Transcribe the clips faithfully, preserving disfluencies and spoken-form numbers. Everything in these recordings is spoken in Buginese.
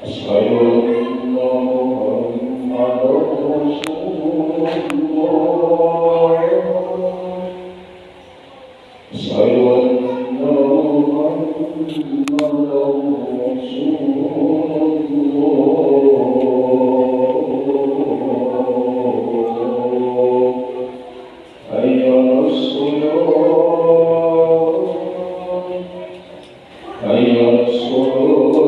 أشهد أن محمدا رسول الله. أشهد أن محمدا رسول الله. حي على الصلاة. حي على الصلاة.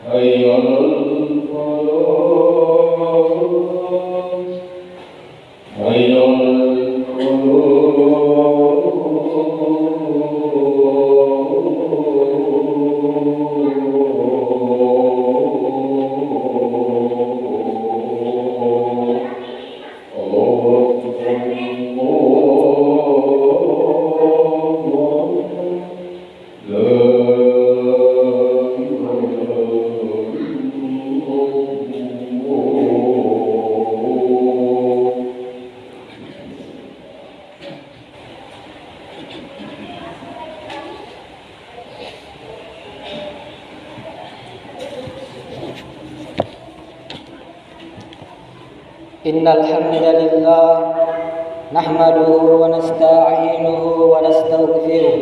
حي على الفلاح. حي على الفلاح. الله أكبر، الله أكبر. لا إله إلا الله. إن الحمد لله نحمده ونستعينه ونستغفره،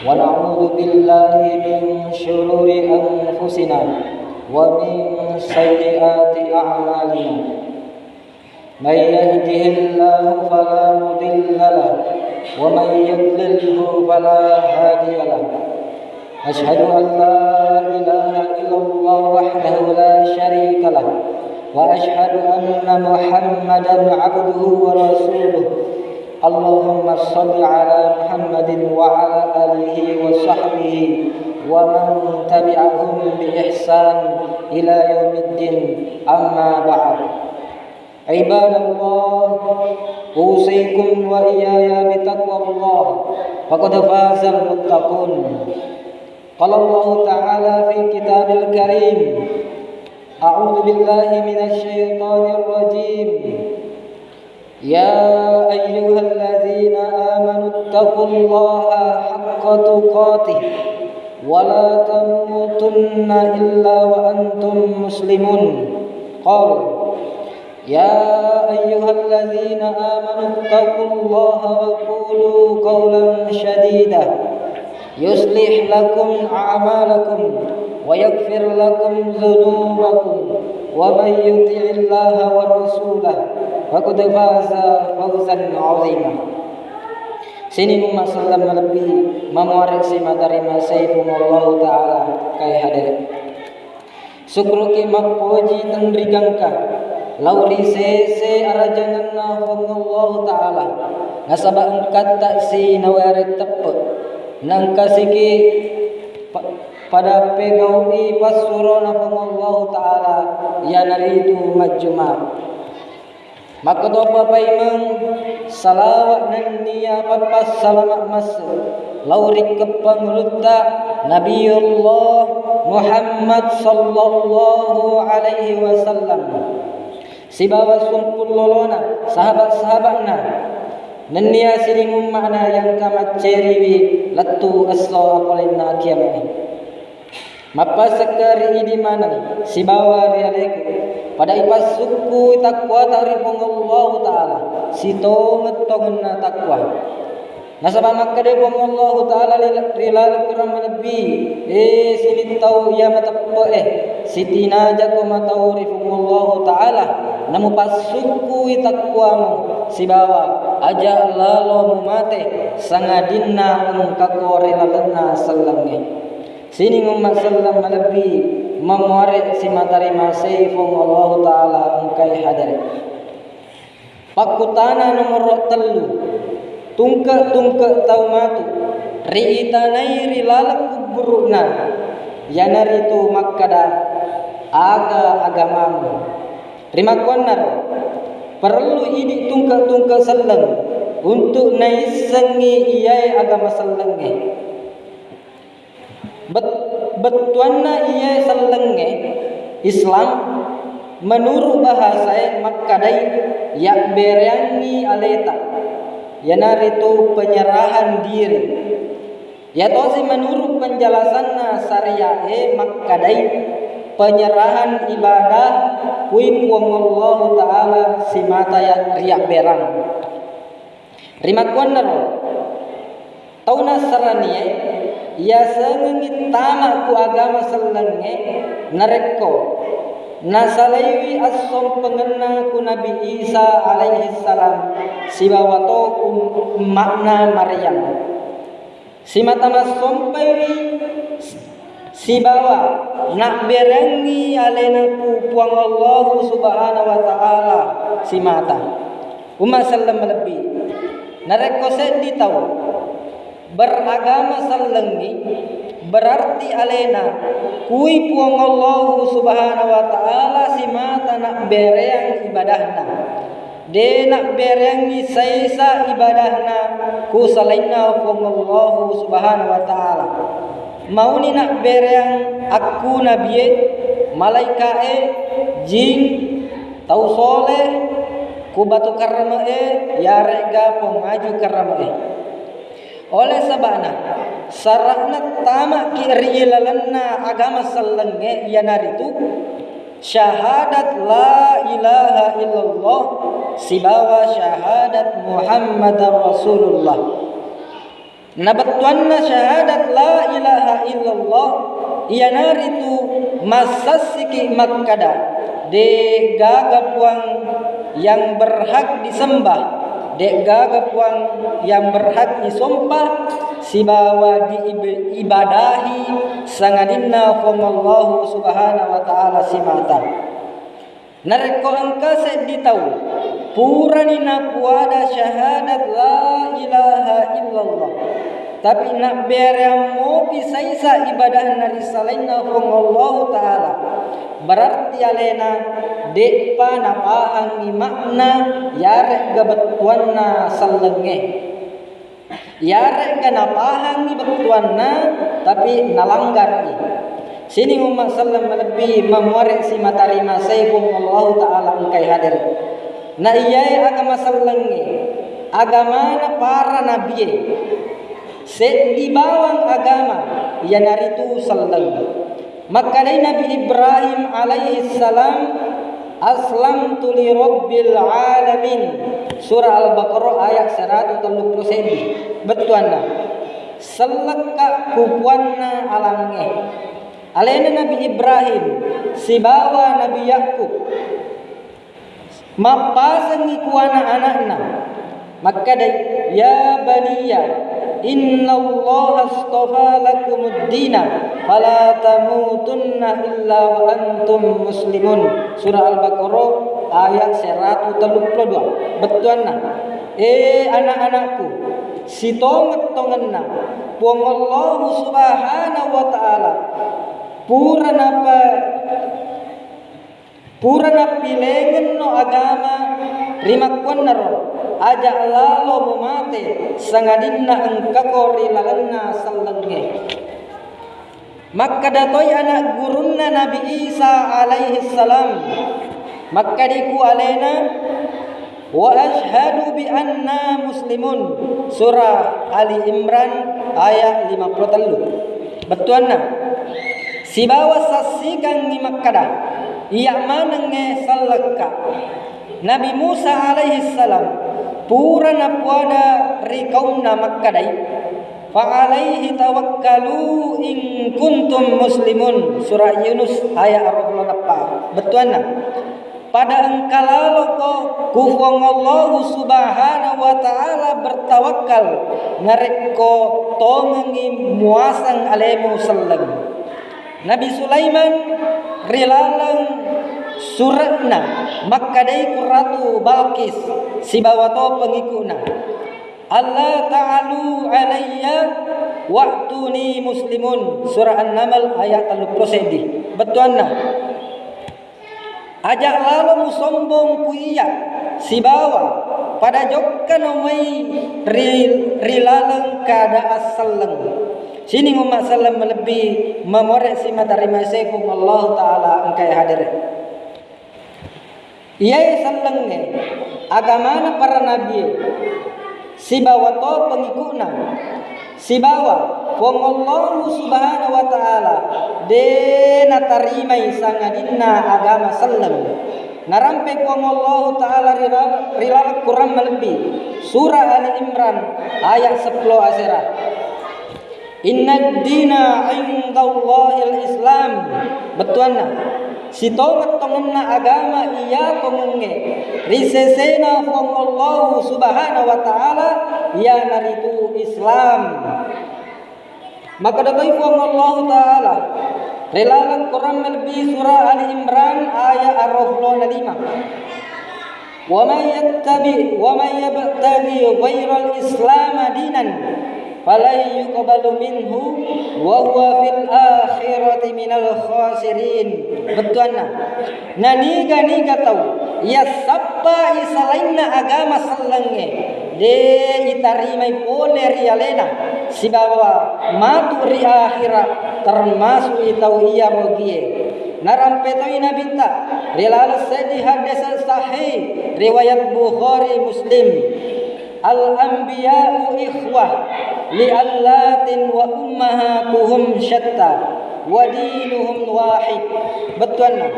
ونعوذ بالله من شرور أنفسنا ومن سيئات أعمالنا. من يهده الله فلا مضل له، ومن يضلله فلا هادي له. أشهد أن لا إله إلا الله وحده لا شريك له، وأشهد أن محمدا عبده ورسوله. اللهم صل على محمد وعلى آله وصحبه ومن تبعهم بإحسان إلى يوم الدين. أما بعد. عباد الله، أوصيكم وإياي بتقوى الله، فقد فاز المتقون. قال الله تعالى في كتاب الكريم: أعوذ بالله من الشيطان الرجيم. يا أيها الذين آمنوا اتقوا الله حق تقاته ولا تموتن إلا وأنتم مسلمون. قال: يا أيها الذين آمنوا اتقوا الله وقولوا قولا سديدا يصلح لكم أعمالكم ويغفر لكم ذنوبكم ومن يطع الله ورسوله فقد فاز فوزا عظيما. Sining umma selleng malebbi, mamuare simata rimasei Puang Allahu Ta'ala kai hadere. Sukkuruki mappoji tenrigangka lao ri sese arajangenna Puang Allahu Ta'ala, nasaba engkatta sinaware teppe, naengkasiki pa-, pada pegau'i passurona Puang Allahu Ta'ala, iyanaritu majjuma. Makkotoppa paimeng salawa nenniya pappassalama masse lao ri keppangulutta Nabiullah Muhammad sallallahu alaihi wasallam sibawa sumpullolona, sahabat-sahabatna, nenniya sining umma'na yang engka macceriwi lettu esso apolenna kiama'e. Mappasekka ri idi maneng sibawa ri aleku, pada ipassukkui takkuata ri Puang Allahu Ta'ala, sitongeng-tongenna takwa. Nasaba makkeda Puang Allahu Ta'ala ri, ri laleng Quran malebbi, e sining tau iya mateppe'e, sitinajako matau ri Puang Allahu Ta'ala, namupassukkui takwamu sibawa aja lalo mumate, sangadinna engkako ri lalenna sellengnge. Sining umma selleng malebbi, mamuare simata rimasei Puang Allahu Ta'ala engkai hadere. Pakkutana nomoro tellu, tungke-tungke tau matu. Riitanai ri laleng kubburu'na, iyanaritu makkada, aga agamamu? Rimakkuannaro, parellu idi tungke-tungke selleng untuk naissengngi iyae agama sellengnge. Bet-, bettuanna iyae sellengnge Islam, menuru bahasae makkadai yabbereangngi aleta, iyanaritu penyerahan diri. Iyatosi menuru penjelasanna syariae makkadai penyerahan ibadah kui Puang Allahu Ta'ala simata ya-, riyabberang. Rimakkuannaro, tau Nasranie yasengengngi tama ku agama sellengnge narekko nasalaiwi assompengenna ku Nabi Isa alaihi salam sibawa to um-, umma'na Maryam. Simata massompaiwi sibawa nabbereangngi alena ku Puang Allahu Subhanahu wa Ta'ala simata. Umma selleng malebbi. Narekko seddi tau beragama sellengngi, berarti alena kui Puang Allahu Subhanahu wa Ta'ala simata nabbereang ibadahna. De nabbereangngi saisa ibadahna ku salainna Puang Allahu Subhanahu wa Ta'ala. Mauni nabbereang akku nabie, malaika'e, jing, tau soleh, ku batu karrame'e, yaregga pongaju karrame'e. Oleh saba'na, sara'na tamaki ri lalenna agama sellengnge iyanaritu syahadat la ilaha illallah sibawa syahadat Muhammadar Rasulullah. Nabettuanna syahadat la ilaha illallah iyanaritu massassiki makkada, de'gaga puang yang berhak disembah, de'gaga puang yang berhak disompa sibawa diib-, ibadahi sangadinna Puang Allahu Subhanahu wa Ta'ala simata. Narekko engka seddi tau purani napuada syahadat la ilaha illallah, tapi nabbereang mopi saisa ibadahna ri salainna Puang Allahu Ta'ala, berarti alena de'pa napahangngi makna yaregga bettuanna sellengnge. Yaregga napahangngi bettuanna, tapi nalanggarai. Sining umma selleng malebbi mamuare simata rimasei Puang Allahu Ta'ala engkai hadere. Na iyae agama sellengnge, agamana para nabie. Seddi bawang agama, iyanaritu selleng. Makkedai Nabi Ibrahim alaihi salam, "Aslamtu li rabbil alamin." Surah Al-Baqarah ayat seratu telluppulo seddi. Bettuanna, sellekka ku puanna alangnge. Alena Nabi Ibrahim sibawa Nabi Yakub. Mappasengngi ku ana'-ana'na, makkedai, "Ya baniya, innallaha astafa lakumuddina, fala tamutunna illa wa antum muslimun." Surah Al-Baqarah ayat seratu telluppulo dua. Bettuanna, "Eh, ana'-ana'ku, sitongeng-tongenna Puang Allahu Subhanahu wa Ta'ala pura napa Pura nappilengenno agama rimakkuannaro, aja' lalo mumate sangadinna engkako ri lalenna sellengnge." Makkeda toi ana' gurunna Nabi Isa alaihi salam, makkeda ku alena, "Wa asyhadu bi anna muslimun." Surah Ali Imran ayat lima puluh tellu. Bettuanna, sibawa sassikangngi makkeda, iya manengnge sellekka. Nabi Musa alaihi salam pura napuada ri kaumna makkedai, "Fa alaihi tawakkalu in kuntum muslimun." Surah Yunus ayat aruwa puluh eppa. Bettuanna, pada engka laloko ku Puang Allahu Subhanahu wa Ta'ala bertawakkal, narekko tongengngi muaseng alemu selleng. Nabi Sulaiman ri laleng sure'na makkedai ku Ratu Balqis sibawa to pengikutna, "Alla ta'alu alayya Wa'tuni muslimun, surah An-Naml ayat telluppulo seddi. Bettuanna, aja' lalo musombong ku iyya sibawa pada jokkano mai ri, ri laleng keadaan selleng. Sining umma selleng malebbi mamore simata ri masefung Allah Ta'ala engkae hadere. Iyae sellengnge agamana para nabie, sibawa to pengikutna, sibawa Puang Allahu Subhanahu wa Ta'ala de natarimai sangadinna agama selleng. Narampe Puang Allahu Ta'ala ri laleng, ri laleng Quran malebbi, surah Ali Imran ayat seppulo asera. Inna dina indallahil Islam. Bettuanna, sitongeng-tongenna agama iya tongengnge ri sesena Puang Allahu Subhanahu wa Ta'ala, iyanaritu Islam. Makkeda toi Puang Allahu Ta'ala ri laleng Quran malebbi surah Ali Imran ayat aruwa pulona lima. Wa may yattabi, wa may yabtaghi ghairal Islama dinan falan yuqbalu minhu wa huwa fil akhirati minal khasirin. Bettuanna, naniga-niga tau iya sappai salainna agama sellengnge, de itarimai pole ri alena, sibawa matu ri akhira, termasui tau iya rogie. Narampe toi Nabitta ri laleng seddi haddese sahih riwayat Bukhari Muslim, al-anbiya'u ikhwah li allatin wa ummahatuhum syatta wa dinuhum wahid. Bettuanna,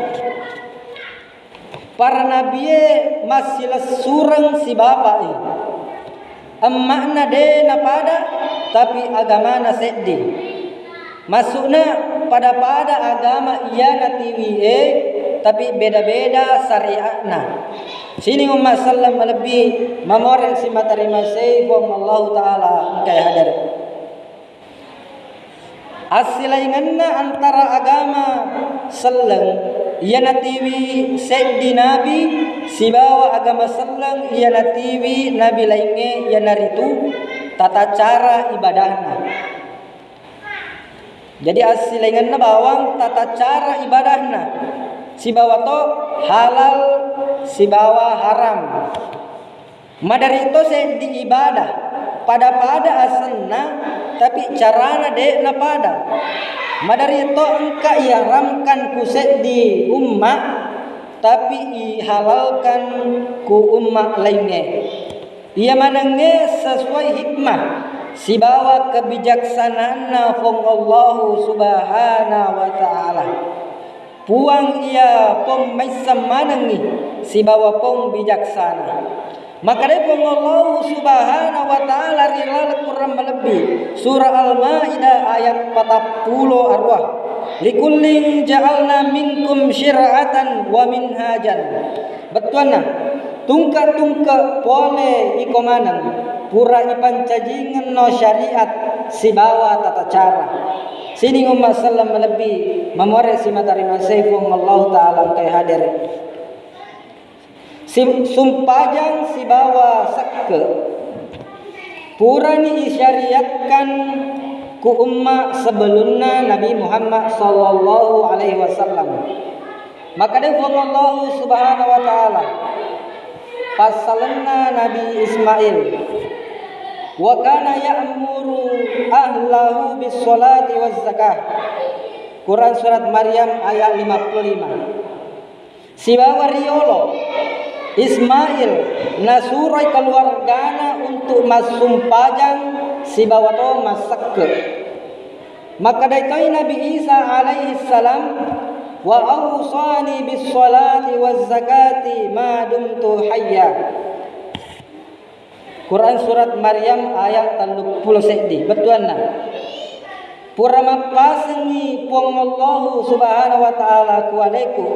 para nabie massilessureng sibapa'i. Emma'na de napada, tapi agamana seddi. Maksudna, pada-pada agama iya natiwie, tapi beda-beda syariatna. Sining umma selleng malebbi mamore simata ri masei Puang Allahu Ta'ala engkae hadere. Assilaingenna antara agama selleng iya natiwi seddi nabi sibawa agama selleng iya natiwi nabi laingnge, iyanaritu tata cara ibadahna. Jadi, assilaingenna bawang tata cara ibadahna sibawa to halal sibawa haram. Maderri to seddi ibadah, pada-pada asenna, tapi carana de'na pada. Maderri to engka iharamkan ku seddi umma, tapi ihalalkan ku umma laingnge. Iya manengnge sesuai hikmah sibawa kebijaksanaanna Puang Allahu Subhanahu wa Ta'ala. Puang iya Pong maisseng manengngi sibawa Pong bijaksana. Makkedai Puang Allahu Subhanahu wa Ta'ala ri laleng Quran malebbi, surah Al-Maidah ayat patappulo aruwa, "Likullin ja'alna minkum syir'atan wa minhajan." Bettuanna, tungke-tungke pole iko maneng pura ipancajingenno syariat sibawa tata cara. Sining umma selleng malebbi mamore simata ri masei Puang Allahu Ta'ala engkae hadere. Sim-, sumpajang sibawa sekke purani isyariatkan ku umma sebelumna Nabi Muhammad sallallahu alaihi wasallam. Makkedai Puang Allahu Subhanahu wa Ta'ala, passalenna Nabi Ismail, "Wa kana ya'muru ahlahu bis sholati waz zakah." Quran surat Maryam ayat lima puluh lima. Sibawa riyolo Ismail nasuroi keluargana untuk massumpajang sibawa to massekke. Makkedai toi Nabi Isa alaihi salam, "Wa awsani bis sholati waz zakati ma dumtu hayya." Quran surat Maryam ayat telluppulo seddi. Bettuanna, pura mappasengngi Puang Allahu Subhanahu wa Ta'ala ku aleku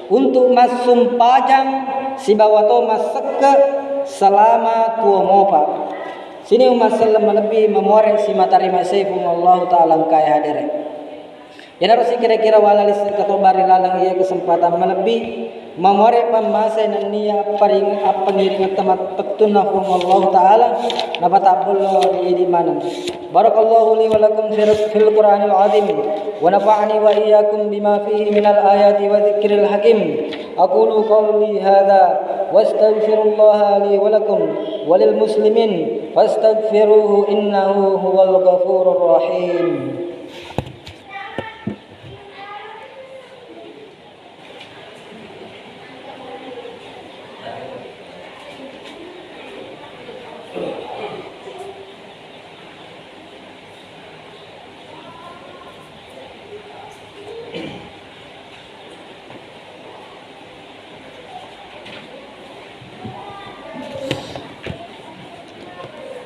untuk massumpajang sibawa to massekke selama tuo mopa. Sining umma selleng malebbi mamore simata ri masei Puang Allahu Ta'ala engkae hadere. Iyanaro sikira-kira wala lisseng katoba ri laleng iya kesempatan malebbi, mamuare pammasai nenniya apparing-, appangiringetta mappettunna Puang Allahu Ta'ala, napatabbollo ri idi maneng. Barakallahu li wa lakum fil, fil Qur'anil azim, wa nafa'ani wa iyyakum bima fihi minal ayati wa dzikril hakim. Aqulu qawli hadza wa astaghfirullaha li wa lakum wa lil muslimin fastaghfiruhu innahu huwal ghafurur rahim.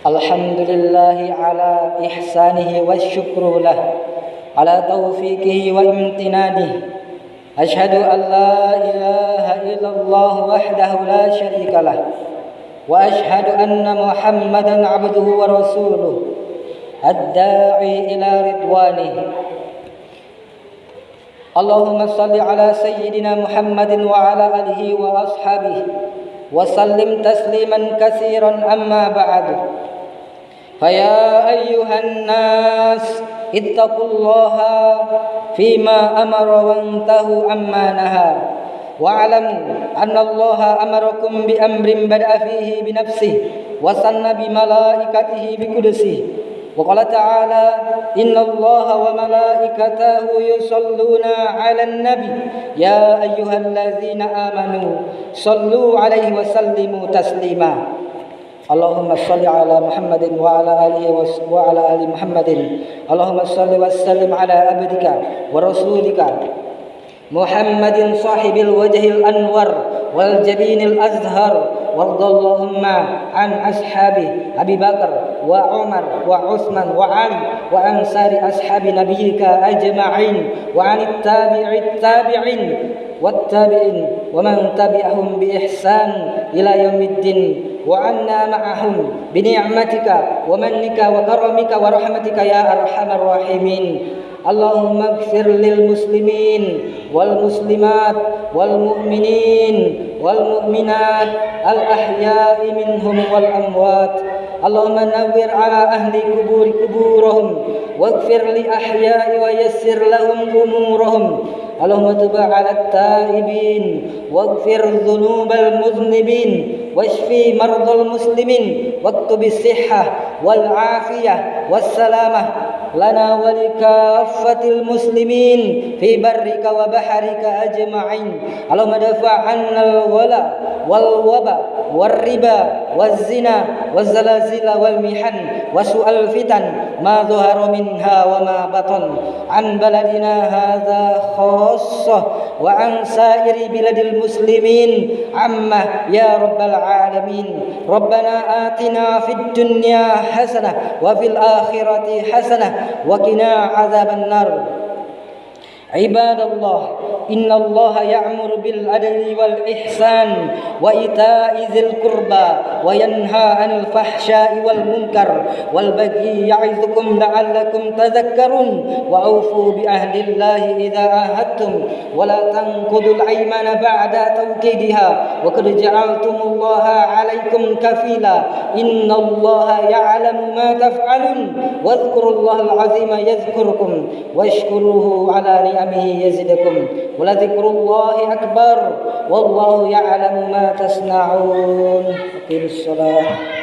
الحمد لله على إحسانه والشكر له على توفيقه وامتنانه. أشهد أن لا إله إلا الله وحده لا شريك له، وأشهد أن محمدا عبده ورسوله الداعي إلى رضوانه. اللهم صل على سيدنا محمد وعلى آله وأصحابه وسلم تسليما كثيرا، أما بعد. فيا أيها الناس، اتقوا الله فيما أمر وانتهوا عما نهى، واعلموا أن الله أمركم بأمر بدأ فيه بنفسه وثنى بملائكته بقدسه، وقال تعالى: إن الله وملائكته يصلون على النبي، يا أيها الذين آمنوا صلوا عليه وسلموا تسليما. اللهم صل على محمد وعلى آله وس-، وعلى آل محمد. اللهم صل وسلم على عبدك ورسولك محمد صاحب الوجه الأنور والجبين الأزهر، وارض اللهم عن أصحابه أبي بكر وعمر وعثمان وعلي وعن سائر أصحاب نبيك أجمعين، وعن التابع التابعين والتابعين ومن تبعهم بإحسان إلى يوم الدين، وعنا معهم بنعمتك ومنك وكرمك ورحمتك يا أرحم الراحمين. اللهم اغفر للمسلمين والمسلمات والمؤمنين والمؤمنات الأحياء منهم والأموات. اللهم نور على أهل القبور قبورهم واغفر لأحياء ويسر لهم أمورهم. اللهم تب على التائبين واغفر ذنوب المذنبين واشف مرضى المسلمين واكتب الصحة والعافية والسلامة لنا ولكافة المسلمين في برك وبحرك أجمعين. اللهم ادفع عنا الغلا والوبا والربا والزنا والزلازل والمحن وسوء الفتن ما ظهر منها وما بطن عن بلدنا هذا خاصة وعن سائر بلاد المسلمين عامة يا رب العالمين. ربنا آتنا في الدنيا حسنة وفي الآخرة حسنة وقنا عذاب النار. عباد الله، إن الله يأمر بالعدل والإحسان وإيتاء ذي القربى وينهى عن الفحشاء والمنكر والبغي يعظكم لعلكم تذكرون. وأوفوا بعهد الله إذا عاهدتم ولا تنقضوا الأيمان بعد توكيدها وقد جعلتم الله عليكم كفيلا. إن الله يعلم ما تفعلون. واذكروا الله العظيم يذكركم واشكروه على نعمه يزدكم ولذكر الله أكبر والله يعلم ما تصنعون. أقيموا الصلاة.